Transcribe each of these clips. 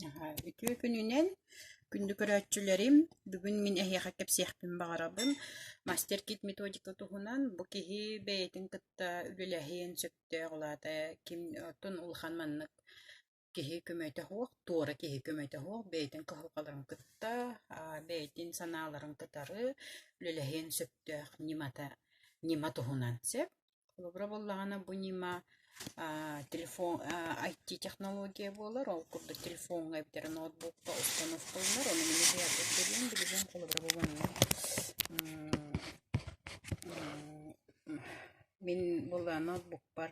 Үтүө күнүнэн, күндү көрөөччүлэрим! Бүгүн мин эһиэхэ кэпсиэхпин баҕарабын мастер-кит методика туһунан. Бу киһи бэйэтин кытта үлэлэһиэн сөптөөх, ол аата ким оттон улахан маннык киһи көмөтө суох, туора киһи көмөтө суох, бэйэтин кыһалҕаларын кытта, бэйэтин санааларын кытары үлэлэһиэн сөптөөх ньымата ньыма туһунан сөп. Холобура буоллаҕына, бу ньыма телефон IT-технология буолар, ол курдук телефоҥҥа эбэтэр ноутбукка установкаланар, ону мин эһиэхэ билигин холобура бу манна мин буолла ноутбукпар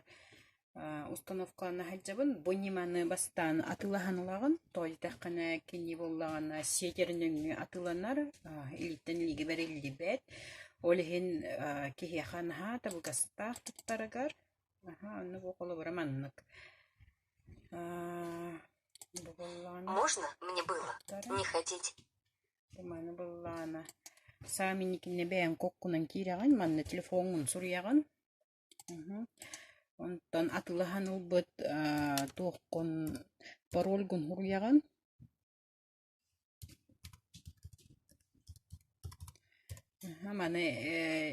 установкалана сылдьабын. Бу ньыманы бастаан атыылаһан ылаҕын, тоҕо диэтэххинэ кини буоллаҕына сиэтэр нөҥүө атыыланар, илииттэн илиигэ бэриллибэт. Ол иһин киһиэхэ наһаа табыгастаах туттарыгар, аһаа онно бу холобура маннык бу буоллаҕына Можно мне было не хотеть? Бу маны буоллаҕына саам инникинэ бэйэҥ коккунан киирэҕин, манна телефоҥҥун суруйаҕын Онтон атыылаһан ылбыт туоххун парольгун суруйаҕын. Маны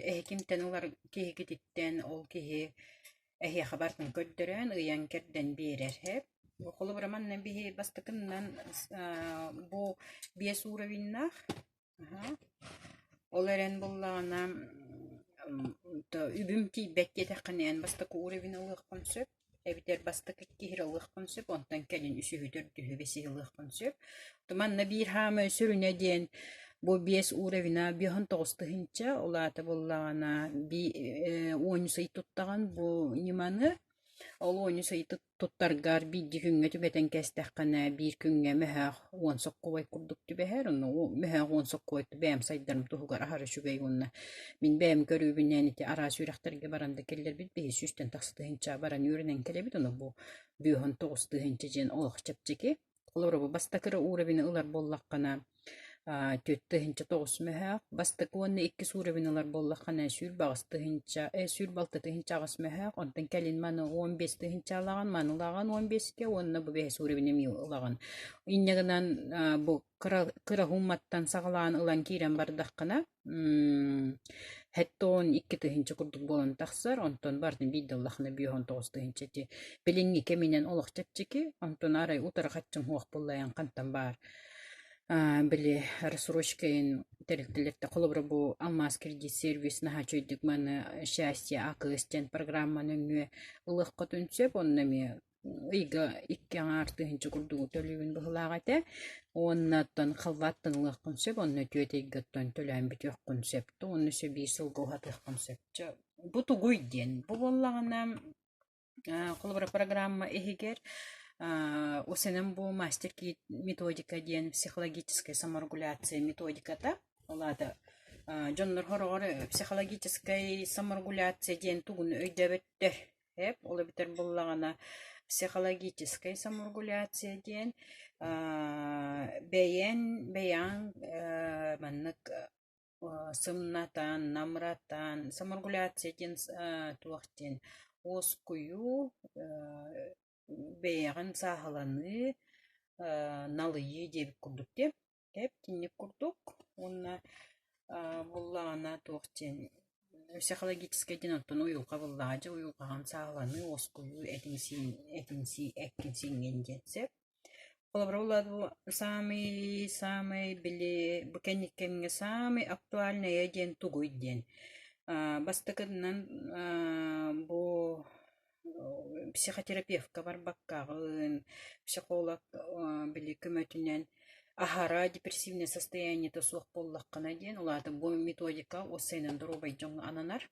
эһи кимтэн ылар киһигититтэн ол киһи эһиэхэ барытын көрдөрөн, ыйан-кэрдэн биэрэр һэп. Холобура манна биһи бастакыннан бу биэс уровеннаах Ол эрэн буоллаҕына үбүм тиийбэт диэтэххинэ эн бастакы уровень ылыаххын сөп, эбэтэр бастакы иккиһи ылыаххын сөп, онтон кэлин үсүһү, төрдүһү, бэсиһи ылыаххын сөп. Манна биир хаамыы сүрүнэ диэн бу биэс уровена 59 тыһыынча, ол аата буоллаҕына уонус ый туттаҕын бу ньыманы, ол уонус ый туттаргар биирдии күҥҥэ түбэтэн кээстэххинэ, биир күҥҥэ мөһөөх уон соккубай курдук түбэһэр, онно мөһөөх уон соккубай бэйэм сайдарым туһугар аһара үчүгэй уонна мин бэйэм көрүүбүнэн ити араас үөрэхтэргэ баран да кэллэрбит биһи сүүстэн тахса тыһыынча баран үөрэнэн кэлэбит, ону бу 59 тыһыынча диэн олох чэпчэки. Холобура, бу бастакы эрэ уровены ылар буоллаххына, 4 900 мөһөөх, бастакы уонна иккис уровень ылар буоллаххына, 28 тыһыынча, 26 тыһыынча аҕыс мөһөөх, онтон кэлин маны 15 тыһыынча ылаҕын, маны ылаҕын 15-кэ уонна бу бэһис уровень эмиэ ылаҕын. Инньэ гынан бу кыра кыра сумматтан саҕалаан ылан киирэн бардаххына, 72 тыһыынча курдук буолан тахсар, онтон барытын биирдэ ыллаххына 59 тыһыынча ити билиҥҥи кэминэн олох чэпчэки, онтон арай утары хаччыҥ суох буоллайан хантан баар били рассрочкайын тэрилтэлэртэ холобура бу алмаас кредит сервис наһаа үчүгэйдик маны счастье АКС диэн программа нөҥүө ылыаххытын сөп онно эмиэ ыйга икки аҥаар тыһыынча курдугу төлүүгүн быһыылаах этэ уонна оттон халваттан ылыаххын сөп онно түөрт ыйга оттон төлөөн бүтүөххүн сөп уонна өссө биир сылга уһатыаххын сөп чэ бу тугуй диэн бу буоллаҕына Холобура, программа иһигэр УСНМ бу мастер-кит методика диэн психологическая саморегуляция методиката. Ол аата дьоннор хороҕор психологическай саморегуляция диэн тугун өйдөөбөттөр. Эп, ол эбэтэр буоллаҕына психологическай саморегуляция диэн бэйэн бэйэҥ маннык сымнатан, намыратан, саморегуляция диэн туох диэн уоскуйуу, бэйэҕин сааһыланыы, налыйыы диэбит курдук дии. Эп итинник курдук уонна буллаҕына туох диэн психологическай диэн оттон уйулҕа буллаҕа дьэ уйулҕаҕын сааһыланыы, уоскуйуу, этиҥ-сиин этиҥ-сии эккин-сииҥҥин диэн сөп. Холобура, бу саамай саамай били бу кэнники кэмҥэ саамай актуальнайа диэн тугуй диэн. Бастакытынан бу психотерапевтка барбаккаҕын, психолог били көмөтүнэн аһара депрессивнэй состояниета суох буоллаххына диэн, ол аата бу методика уопсайынан доруобай дьоҥҥо ананар.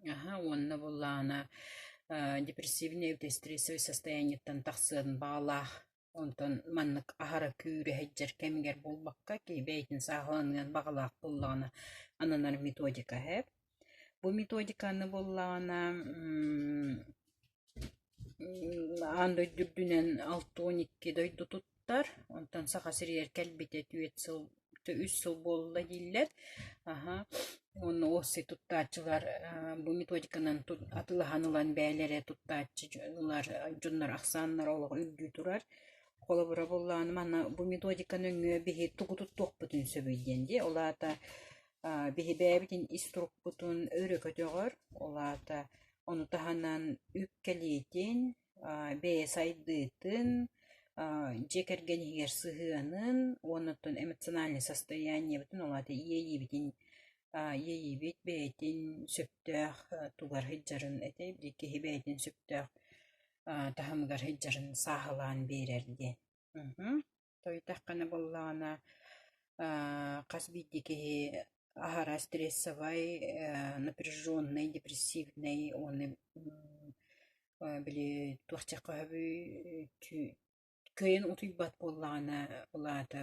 Аһа уонна буоллаҕына депрессивнэй эбэтэр стрессовай состояниеттан тахсыан баҕалаах, онтон маннык аһара күүрэ сылдьар кэмигэр буолбакка, киһи бэйэтин сааһыланыан баҕалаах буоллаҕына ананар методика эһэ. Бу методиканы буоллаҕына Аан дойду үрдүнэн 62 дойду туттар, онтон Саха сиригэр кэлбитэ түөрт сыл үс сыл буолла дииллэр. Аһа уонна уопсай туттааччылар бу методиканан атыылаһан ылан бэйэлэрэ туттааччы ылар дьоннор ахсааннара олох үрдүү турар. Холобура буоллаҕына манна бу методика нөҥүө биһи тугу туттуохпутун сөбүй диэн дии. Ол аата биһи бэйэбитин ис турукпутун өрө көтөҕөр, ол аата ону таһынан үп кэлиитин, бэйэ сайдыытын, дьиэ кэргэн иһигэр сыһыанын уонна оттон эмоциональнай состояниебытын, ол аата иэйиибитин иэйиибит бэйэтин сөптөөх тугар сылдьарын этэ, киһи бэйэтин сөптөөх таһымыгар сылдьарын сааһылаан биэрэр диэн. Тоойдоххуна буоллаҕына хас биирдии киһи аһара стрессовай, напряженнай, депрессивнэй уонна били туох диэххэ сөбүй кыайан утуйбат буоллаҕына, ол аата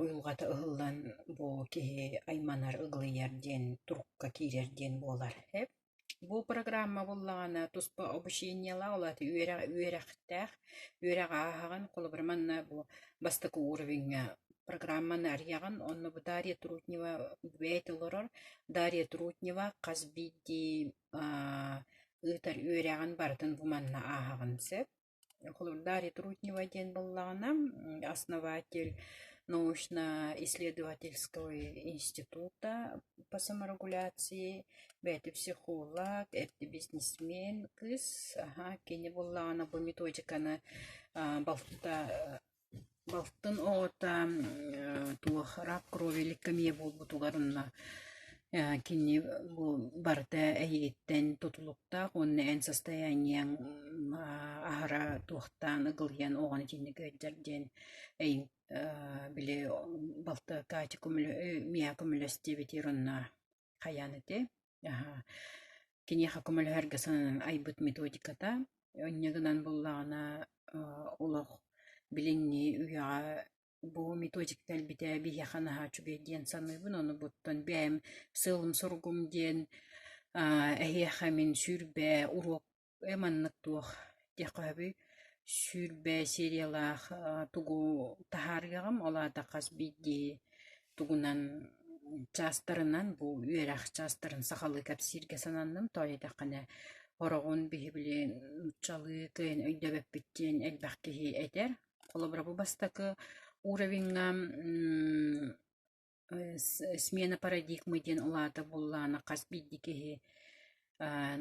уйулҕата ыһыллан бу киһи айманар, ыгылыйар диэн турукка киирэр диэн буолар. Бу программа буоллаҕына туспа обучениелаах, ол аата үөрэх үөрэхтээх, үөрэх ааһаҕын, холобура манна бу бастакы уровеҥҥа программаны арыйаҕын, онно бу Дарья Трутнева бэйэтэ олорор, Дарья Трутнева хас биирдии ыытар үөрэҕин барытын бу манна ааһаҕын сөп. Холобур, Дарья Трутнева диэн буоллаҕына, основатель научно-исследовательского института по саморегуляции, бэйэтэ психолог, эрдэ бизнесмен кыыс. Аһа, кини буоллаҕына бу методиканы балта Балтын оҕото туох рак крови лейкемия буолбутугар онно кини бу барыта эйигиттэн тутулуктаах уонна эн состояниеҥ аһара туохтаан ыгылыйан оҕону итинник ыалдьар диэн эйигин били балта Катя миэхэ көмөлөс диэбитигэр онно хайаан этэй киниэхэ көмөлөһөргө сананан айбыт методиката. Инньэ гынан буоллаҕына олох билиҥҥи үйэҕэ бу методика кэлбитэ биһиэхэ наһаа үчүгэй диэн саныыбын. Ону буттан бэйэм сыалым-соругум диэн эһиэхэ мин 20 уруок маннык туох диэххэ сөбүй 20 сериялаах тугу таһаарыаҕым, ол аата хас биирдии тугунан чаастарынан бу үөрэх чаастарын сахалыы кэпсииргэ сананным. Тоҕо диэтэххинэ хороҕун биһи били нууччалыы кыайан өйдөөбөппүт диэн элбэх киһи этэр. Холобура бу бастакы уровеҥҥа смена парадигмы диэн ол аата буоллаҕына хас биирдии киһи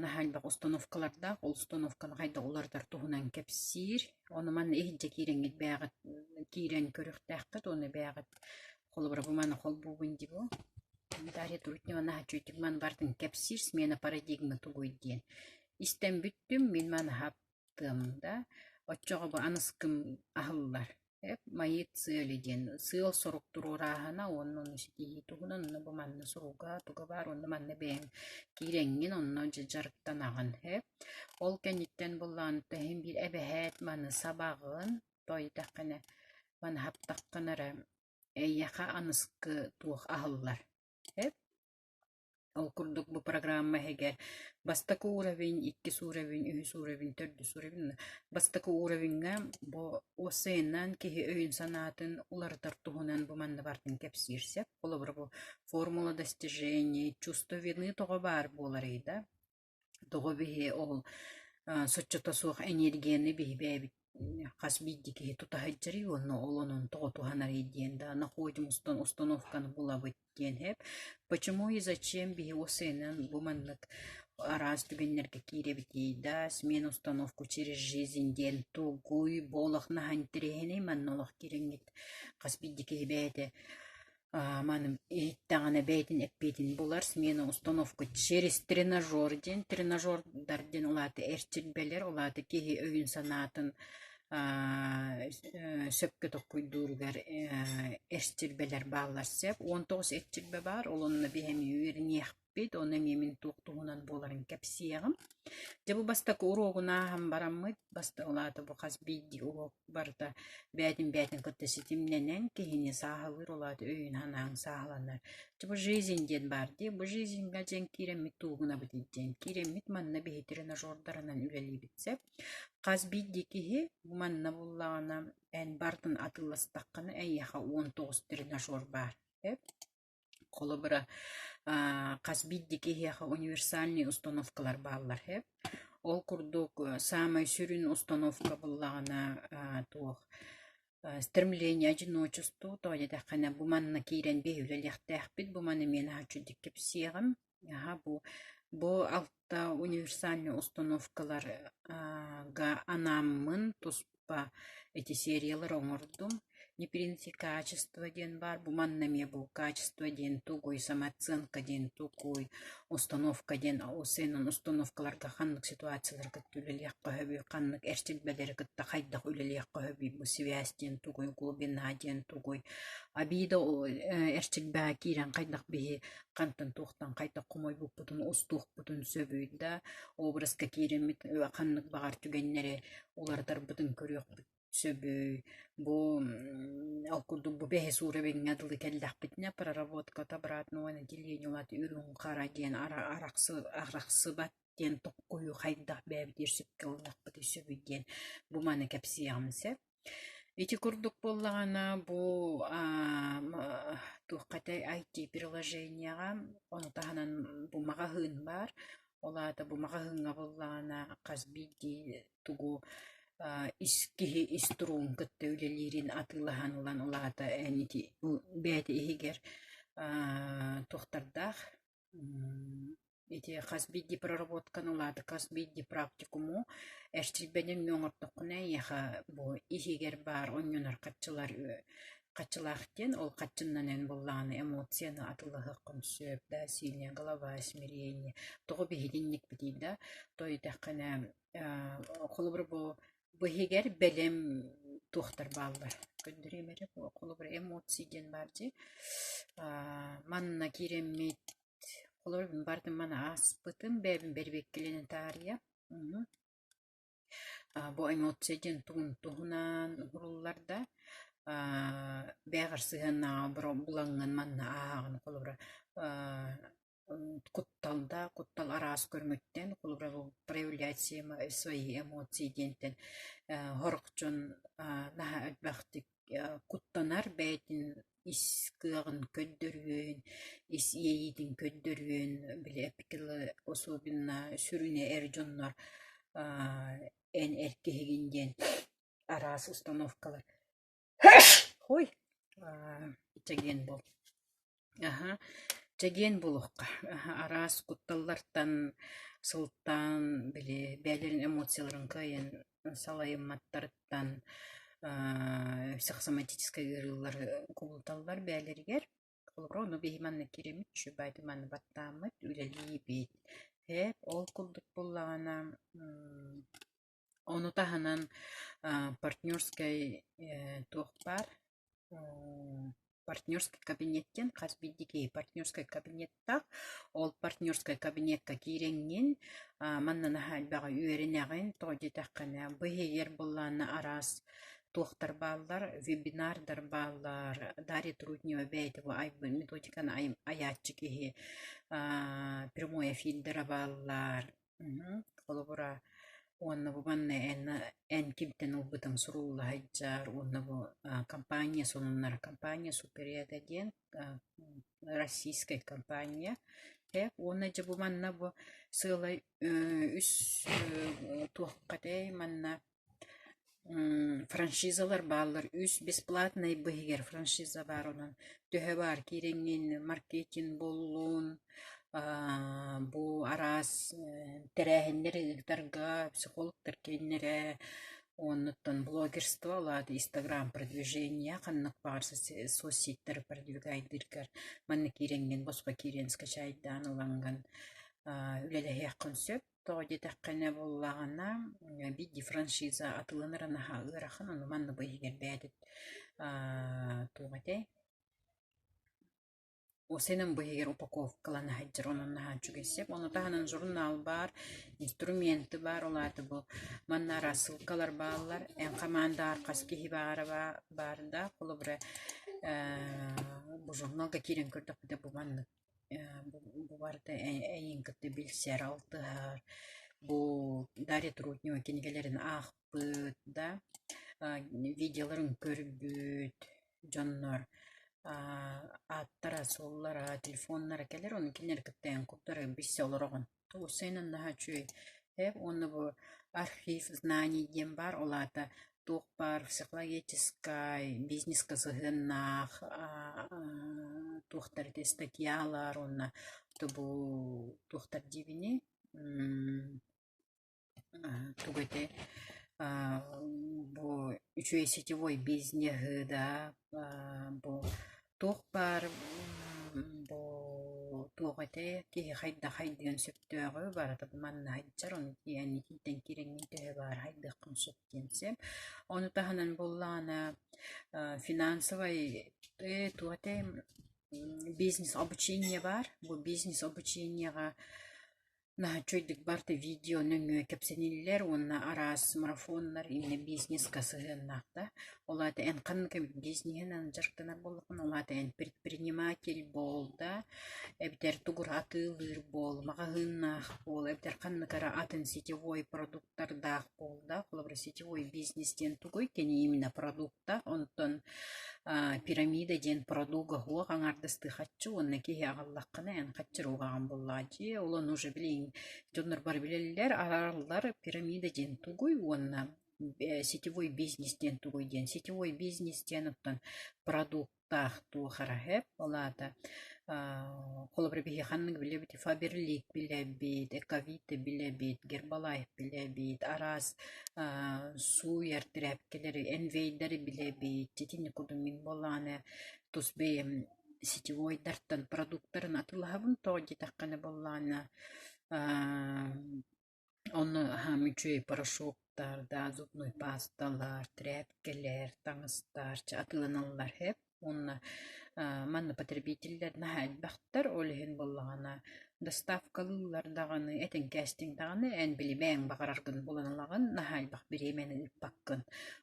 наһаа элбэх установкалардаах, ол установканы хайдах уларытар туһунан кэпсиир. Ону манна иһирдьэ киирэҥҥит бэйэҕит киирэн көрүөхтээххит уонна бэйэҕит холобура бу маны холбуубун дии буо. Дарья Трутнева наһаа үчүгэйдик маны барытын кэпсиир смена парадигмы тугуй диэн. Истэн бүттүм, мин маны хаптым да, оччоҕо бу аныскым аһыллар. Мои цели диэн сыал-сорук туруорааһына уонна ону ситиһии туһунан онно бу манна суруга туга баар уонна манна бэйэҥ киирэҥҥин онно дьэ дьарыктанаҕын Ол кэнниттэн буллаҕына иһин биир эбэһээт маны сабаҕын тоойутэххинэ маны хаптаххына эрэ эйиэхэ аныскы туох аһыллар Ол курдук бу программа иһигэр бастакы уровень, иккис уровень, үһүс уровень, төрдүс уровень. Бастакы уровеҥҥа бу ОСН-нан киһи өйүн-санаатын уларытар туһунан бу манна барытын кэпсиир сөп. Холобура бу формула достижений, чувство вины тоҕо баар буоларый да? Тоҕо биһи ол соччото суох энергияны биһи бэйэбит хас биирдии киһи тута сылдьарый уонна ол онон тоҕо туһанарый диэн да находим установканы булабыт диэн иһэп. Почему и зачем биһи ОСН-нан бу маннык араас түгэннэргэ киирэбитий да смена установку через жизнь диэн тугуй бу олох наһаа интэриэһинэй манна олох киирэҥҥит хас биирдии киһи бэйэтэ маны иһиттэҕинэ бэйэтин эппиэтин булар смена установка через тренажер диэн тренажердар диэн ол аата эрчилбэлэр ол аата киһи өйүн-санаатын сөпкө толкуйдууругар эрчилбэлэр бааллар сөп 19 эрчилбэ баар ол онно биһи эмиэ үөрэниэхпит ону эмиэ мин туох туһунан буоларын кэпсиэҕим дьэ бу бастакы уруогун ааһан бараммыт ол аата бу хас биирдии уруок барыта бэйэтин-бэйэтин кытта ситимнэнэн киһини сааһылыыр, ол аата өйүн-санааҥ сааһыланар. Дьэ бу жизнь диэн баар дии, бу жизньҥа дьэн киирэммит тугунабыт диэн киирэммит манна биһи тренажердарынан үлэлиибит сөп. Хас биирдии киһи бу манна буллаҕына эн барытын атыыластаххына эйиэхэ 19 тренажер баар сөп. Холобура, хас биирдии киһиэхэ универсальнай установкалар бааллар сөп. Ол курдук саамай сүрүн установка буоллаҕына туох стремление одиночеству, тоҕо диэтэххинэ бу манна киирэн биһи үлэлиэхтээхпит, бу маны миэнэ аһа кэпсиэҕим. Аһа бу алта универсальнай установкаларга анааммын туспа ити сериялары оҥордум. Не принци качество диэн баар, бу манна эмиэ бу качество диэн тугуй, самооценка диэн тугуй, установка диэн сыанан установкаларга ханнык ситуациялары кытта үлэлиэххэ сөбүй, ханнык эрчилбэлэри кытта хайдах үлэлиэххэ сөбүй, бу связь диэн тугуй, глубина диэн тугуй. Обида эрчилбэҕэ киирэн хайдах биһи хантан туохтан хайдах хомойбуппутун устуохпутун сөбүй да, образка киирэммит ханнык баҕар түгэннэри уларытарбытын көрүөхпүт сөбүй. Бу ол курдук бу бэһис уровеҥҥа дылы кэллэхпитинэ проработката обратного наделения улаата үрүҥ хара диэн арахсыбат диэн токкуйу хайдах бэйэбитигэр сөпкө ылыныахпытый сөбүй диэн бу маны кэпсиэҕим сөп. Ити курдук буоллаҕына бу туохха этэй IT приложениеҕа ону таһынан бу маҕаһыын баар. Ол аата бу маҕаһыыҥҥа буоллаҕына хас биирдии тугу ис киһи ис туругун кытта үлэлиирин атыылаһан ылан ол аата эн ити бэйэтэ иһигэр туохтардаах Ити хас биирдии проработканы улаата хас биирдии практикуму эрчилбэнин оҥордоххуна эйиэхэ бу иһигэр баар онньонор хаччылар хаччылаах диэн ол хаччыннан эн буоллаҕына эмоцияны атыылаһыаххын сөп да сильная голова смирение тоҕо биһиги инникпитий да тоойутэххинэ холобур бу бу иһигэр бэлэм туохтар бааллар көрдөрүөм эрэ холобур эмоции диэн баар дии манна киирэммит Холобур, бардым маны ааспытым, бэйэбин бэрибиэккэлэнэн таарыйа. Бу эмоция диэн тугун туһунан уһуруллар да, бэйэҕэр сыһыаннааҕы булаҥҥын манна ааһаҕын холобура куттал да, куттал араас көрүҥүттэн, холобура проявлять свои эмоции диэнтэн сорох дьон наһаа элбэхтик куттанар бэйэтин ис кыаҕын көрдөрүөн, ис иэйиитин көрдөрүөн, били эппиккэ особенно сүрүнэ эр дьоннор эн эр киһигин диэн араас установкалар Ой, чэгиэн буол. Аһа, чэгиэн буолуохха. Араас кутталлартан сылтаан били бэйэлэрин эмоцияларын кыайан салайымматтарыттан психосоматическай ыарыылары кубулуталлар бэйэлэригэр. Холобура, ону биһи манна киирэммит, үчүгэйдик манна баттааммыт үлэлиибит. Һээп, ол курдук буоллаҕына ону таһынан партнерскай туох баар партнерский кабинет диэн хас биирдии киһи партнерскай кабинеттаах. Ол партнерскай кабинекка киирэҥҥин манна наһаа элбэҕи үөрэнэҕин. Тоҕо диэтэххинэ, бу иһигэр буоллаҕына араас туохтар бааллар, вебинардар бааллар. Дарья Трутнева бэйэтэ бу айбыт методиканы айааччы киһи прямой эфирдэрэ бааллар. Холобура, уонна бу манна эн эн кимтэн ылбытыҥ сурулла сылдьар уонна бу компания сонуннара компания Супереда диэн российскай компания уонна дьэ бу манна бу сыалай үс туохха этэй манна Франшизалар бааллар, үс бесплатнай быһыгар франшиза баар онон төһө баар киирэҥҥин маркетинг буоллун, бу араас тэрээһиннэри ыытарга психологтар киэннэрэ уоннуттан блогерство ол аата инстаграм продвижение ханнык баҕар соцсетьтары продвигайдыыргар манна киирэҥҥин босхо киирэн скачайдаан ылаҥҥын үлэлэһиэххин сөп. Тоҕо диэтэххинэ буоллаҕына, биирдии франшиза атыыланара наһаа ыарахан, ону манна бу иһигэр бэйэтэ туох этэй, осенэн бу иһигэр упаковкалана сылдьар, онон наһаа үчүгэй сөп. Ону таһынан журнал баар, инструменты баар, ол аата бу манна араас ссылкалар бааллар, эн хамаандаҕар хас киһи баара баар да, холобура бу журналга киирэн көрдөхпүтэ бу маннык Бу барыта эйигин кытта билсэр, алтыһар, бу Дарья Трутнева кинигэлэрин аахпыт да, видеоларын көрбүт дьоннор ааттара-суоллара, телефоннара кэлэр, ону кинилэри кытта эн куттары билсэ олороҕун. Тугу сайынын наһаа үчүгэй. Уонна бу архив знаний диэн баар, ол аата туох баар психологическай, бизнеска сыһыаннаах туохтар ити статьялар уонна бу туохтар диибиний тугу этэй бу үчүгэй сетевой бизнеһы да бу туох баар бу туох этэй киһи хайдах хайдыан сөптөөҕү барыта манна сылдьар ону итинтэн киирэҥҥин төһө баар хайдыаххын сөп диэн сөп. Ону таһынан буоллаҕына финансовай туох этэй бизнес обучение баар. Бу бизнес обучениеҕа Наһаа үчүгэйдик барыта видео нөҥүө кэпсэниллэр уонна араас марафоннар иннэ бизнеска сыһыаннаах да. Ол аата эн ханнык эмит бизнеһинэн дьарыктанар буоллаххына, ол аата эн предприниматель буол да, эбэтэр тугу эрэ атыылыыр буол, маҕаһыыннаах буол, эбэтэр ханнык эрэ атын сетевой продуктардаах буол да. Холобура, сетевой бизнес диэн тугуй? Кини именно продукт Онтон пирамида диэн продуга суох аҥаардастыы хаччы уонна киһи аҕаллаххына эн хаччыруугаҕын буллаҕа дии. Ол ону уже билигин дьоннор бары билэллэр, араараллар пирамида диэн тугуй уонна сетевой бизнес диэн тугуй диэн. Сетевой бизнес диэн оттон продукт таах туох эрэ сөп. Ол аата холобура биһиги ханнык билэбит Фаберлик билэбит, Эковита билэбит, Гербалайф билэбит, араас сууйар тирээпкэлэри, Энвейдэри билэбит. Итини курдук мин буоллаҕына тус бэйэм сетевойдартан продуктарын атыылаһабын. Тоҕо диэтэххинэ буоллаҕына Онно аһаам үчүгэй порошоктар да, зубной пасталар, тряпкэлэр, таҥастар чэ атыыланаллар сөп уонна манна потребителлэр наһаа элбэхтэр, ол иһин буоллаҕына доставкалыыллар даҕаны, этиҥ кээстиҥ даҕаны эн били бэйэҥ баҕараргын булан ылаҕын, наһаа элбэх бириэмэни ыыппаккын.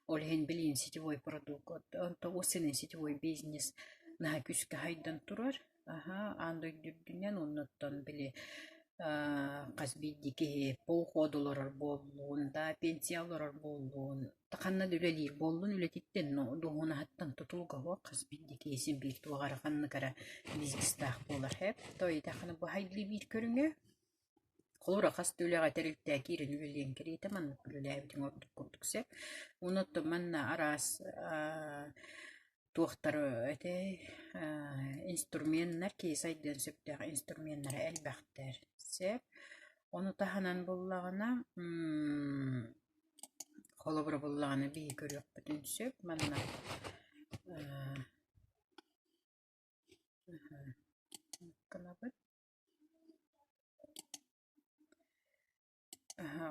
Ол иһин билигин сетевой продукт, онтон сетевой бизнес наһаа күүскэ сайдан турар. Аһаа, аан дойду үрдүнэн уонна оттон били хас биирдии киһи полход олорор буоллун, да пенсия олорор буоллун, ханна да үлэлиир буоллун үлэтиттэн дуоһунаһыттан тутулуга суох хас биирдии киһи син биир туох эрэ ханнык эрэ бизнестаах буолар сөп. То итэххинэ бу хайдыы биир көрүҥэ. Холобура, хас да үлэҕэ тэрилтэ киирэн үлэлиэн кэриэтэ маннык үлэлээбитиҥ ордук курдук сөп. Уонна оттон манна араас туохтар этэй инструменнар киһи сайдыан сөптөөх инструменнара элбэхтэр сөп. Ону таһынан буоллаҕына холобура буоллаҕына биһи көрүөхпүтүн сөп манна гынабыт.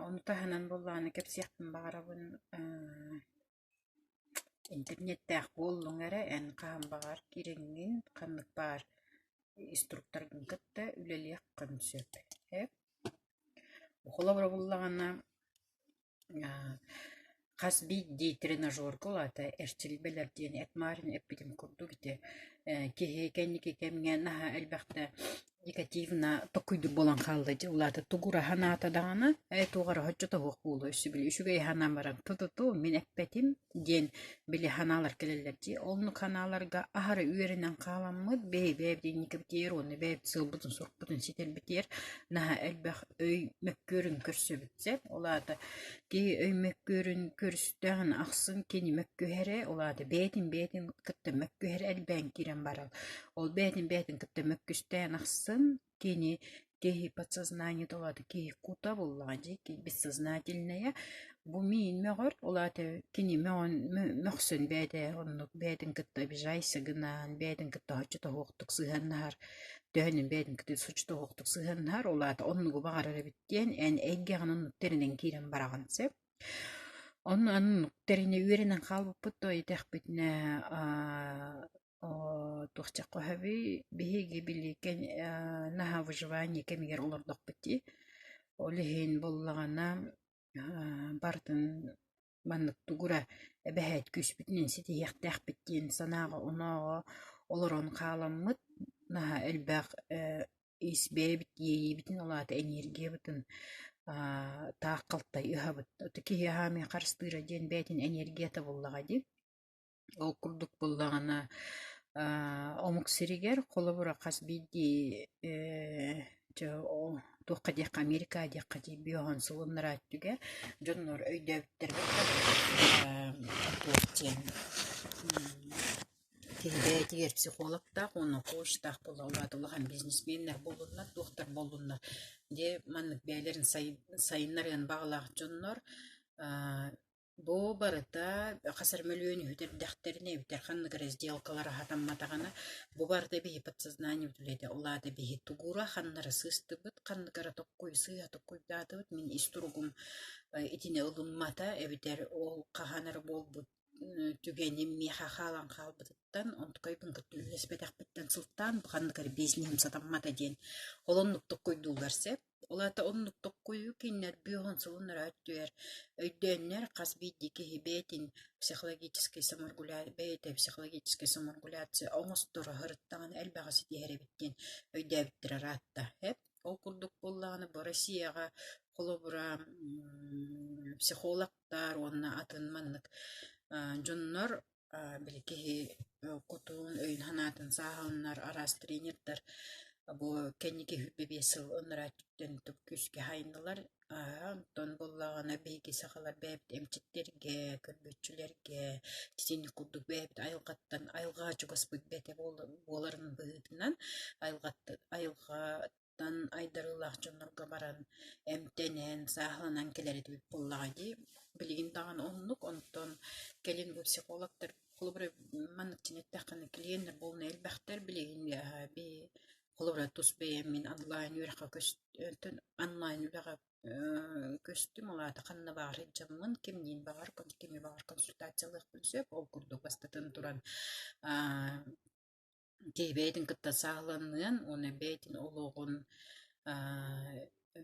Ону таһынан буоллаҕына кэпсиэхпин баҕарабын интернеттээх буоллуҥ эрэ эн хаһан баҕар киирэҥҥин ханнык баар инструкторгын кытта үлэлиэххин сөп. Холобура буоллаҕына Хас биирдии тренажерга ол аата эрчилбэлэр диэн эт маарыйан эппитим курдук ити киһи кэнники кэмҥэ наһаа элбэхтэ негативно токуйдуур буолан хаалла дьэ ол аата тугу эрэ санаата даҕаны ээ туох эрэ соччото суох буолуо өссө били үчүгэй санаан баран ту-ту-ту мин эппэтим диэн били санаалар кэлэллэр дии. Оннук санааларга аһара үөрэнэн хааламмыт бэйэ-бэйэбит инникибитигэр уонна бэйэбит сыалбытын-сорукпутун ситэрбитигэр наһаа элбэх өй мөккүөрүн көрсөбүт сөп. Ол аата киһи өй мөккүөрүн көрүстэҕин ахсын кини мөккүһэрэ, ол аата бэйэтин бэйэтин кытта мөккүһэрэ элбээн киирэн барар. Ол бэйэтин бэйэтин кытта мөккүстээн ахсын кини киһи подсознаниета, ол аата киһи кута буоллаҕа дии, бессознательное бу миин мөҕөр, ол аата кини мөҕөн мөхсөн бэйэтэ оннук бэйэтин кытта обижайся гынан, бэйэтин кытта соччото суохтук сыһыаннаһар, төһөнөн бэйэтин кытта соччото суохтук сыһыаннаһар, ол аата оннугу баҕарар эбит диэн эн эйгэҕин оннук тэринэн киирэн бараҕын сөп. Онно оннук тэринэ үөрэнэн хаалбыппыт дуо итэхпитинэ туох диэххэ биһиги били наһаа выживание кэмигэр олордохпут дии. Ол иһин буоллаҕына барытын маннык тугу эрэ эбэһээт күүспүтүнэн ситиһиэхтээхпит диэн санааҕа-онооҕо олорон хааламмыт наһаа элбэх ис бэйэбит иэйиибитин, ол аата энергиябытын таах халтай ыһабыт. Киһи аһаамый харыстыыра диэн бэйэтин энергията буоллаҕа дии. Ол курдук буоллаҕына омук сиригэр холобура хас биирдии туохха диэххэ Америка диэххэ дии биоһон сылыннара өттүгэр дьоннор өйдөөбүттэр туох диэн киһи бэйэтигэр психологтаах уонна коучтаах буолла улаата улахан бизнесменнэр буоллуннар туохтар буоллуннар дьэ маннык бэйэлэрин сайыннарыан баҕалаах дьоннор бу барыта хас эрэ мөлүйүөн үһү эрдэхтэринэ эбэтэр ханнык эрэ сделкалара сатамматаҕына бу барыта биһи подсознаниебыт үлэтэ ол аата биһи тугура ханна эрэ сыыстыбыт ханнык эрэ токкуй сыыһа токкуйдаатыбыт мин ис туругум итини ылыммата эбэтэр ол хаһан эрэ буолбут түгэним миэхэ хаалан хаалбытыттан онтукайбын кытта үлэлэспэтэхпиттэн сылтаан бу ханнык эрэ бизнеһим сатаммата диэн ол оннук токкуйдууллар сөп. Ол аата оннук токкуйу кинилэр бүөһүн сылыннара өттүгэр өйдөөннөр хас биирдии киһи бэйэтин психологическай саморегуля бэйэтэ психологическай саморегуляция оҥосторо сырыттаҕына элбэҕи ситиһэр эбит диэн өйдөөбүттэрэ ыраатта. Эп ол курдук буоллаҕына бу Россияҕа холобура психологтар уонна атын маннык дьоннор били киһи кутун, өйүн-санаатын сааһыланар араас тренердэр бу кэнники 25 сыл ынараа өттүттэн күүскэ хаайыннылар. Онтон буоллаҕына биһиги сахалар бэйэбит эмчиттэргэ, көрбүөччүлэргэ итинник курдук бэйэбит айылҕаттан айылҕаҕа чугаспыт бэйэтэ буоларын быһыытынан айылҕа тан айдарыылаах дьоннорго баран эмтэнэн, сааһыланан кэлэр этибит буоллаҕа дии. Билигин даҕаны оннук, онтон кэлин бу психологтар холобура маннык дьин эттэххинэ клиеннэр буолна элбэхтэр билигин холобура тус бэйэм мин онлайн үөрэххэ онлайн үлэҕэ көстүм, ол аата ханна баҕар сылдьаммын, кимниин баҕар, кими баҕар консультациялыахпын сөп. Ол курдук бастатан туран киһи бэйэтин кытта сааһыланыан уонна бэйэтин олоҕун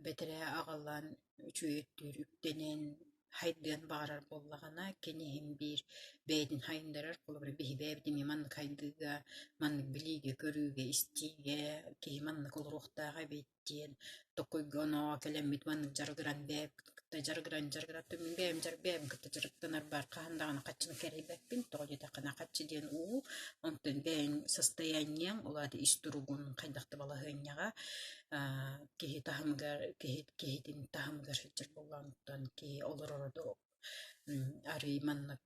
бэтэрээ аҕалан үчүгэй өттүгэр үктэнэн хайдыан баҕарар буоллаҕына кини иһин биир бэйэтин хайыннарар холобура биһи бэйэбит эмиэ маннык хайдыыга маннык билиигэ-көрүүгэ истиигэ киһи маннык олоруохтаах эбит диэн токуйга оноо кэлэммит маннык дьарыгыран бэйэбит кытта дьарыгыран дьарыгыран мин бэйэм бэйэм кытта дьарыктанарбар хаһан даҕаны хаччыны кэрэйбэппин тоҕо диэтэххинэ хаччы диэн уу онтон бэйэҥ состояниеҥ ол аата ис туругун хайдах да балаһыанньаҕа киһи таһымыгар киһи киһитин таһымыгар сылдьар буоллаҕыттан киһи олороро арыый маннык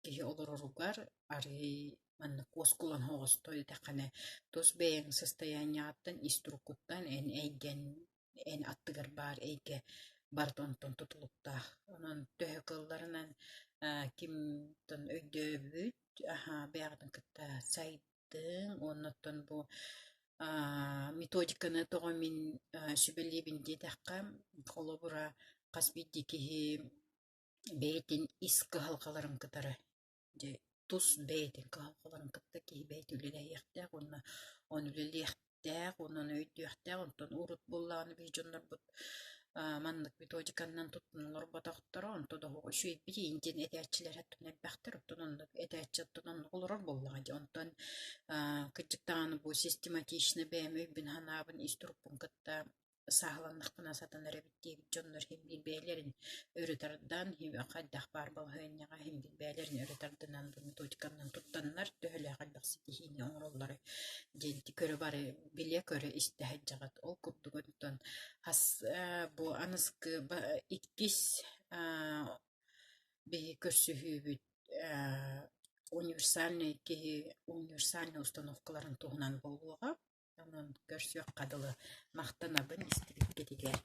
киһи олороругар арыый маннык куоскулан оҕосто диэтэххинэ тус бэйэҥ состояниеҕыттан ис туруккуттан эн эйгэн эн аттыгар баар эйгэ барыта онтон тутулуктаах. Онон төһө кыалларынан кимтэн өйдөөбүт бэйэҕитин кытта сайдыҥ уонна оттон бу методиканы тоҕо мин сүбэлиибин диэтэххэ, холобура, хас биирдии киһи бэйэтин ис кыһалҕаларын кытары дьэ тус бэйэтин кыһалҕаларын кытта киһи бэйэтэ үлэлэһиэхтээх уонна ону үлэлиэхтээх уонна ону өйдүөхтээх. Онтон урут буоллаҕына биһи дьоннорбут маннык методиканнан туттан олорботохторо, онто да үчүгэйбит иин диэн этээччилэр оттон элбэхтэр, оттон оннук этээччи оттон оннук олорор буоллаҕа дии. Онтон кырдьык даҕаны бу систематично бэйэм өйбүн-санаабын ис турукпун кытта сааһыланнахпына сатанар эбит диэбит дьоннор иһин биир бэйэлэрин өрө тардан, хайдах баар балаһыанньаҕа иһин биир бэйэлэрин өрө тардынан бу методиканан туттаннар төһөлөөх элбэх ситиһиини оҥороллоро диэн көрө бары билэ-көрө истэ сылдьаҕыт. Ол курдук онтон хас бу аныскы иккис биһи көрсүһүүбүт универсальнай киһи универсальнай установкаларын туһунан буолуоҕа. Онон көрсүөххэ дылы махтанабын истибиккитигэр.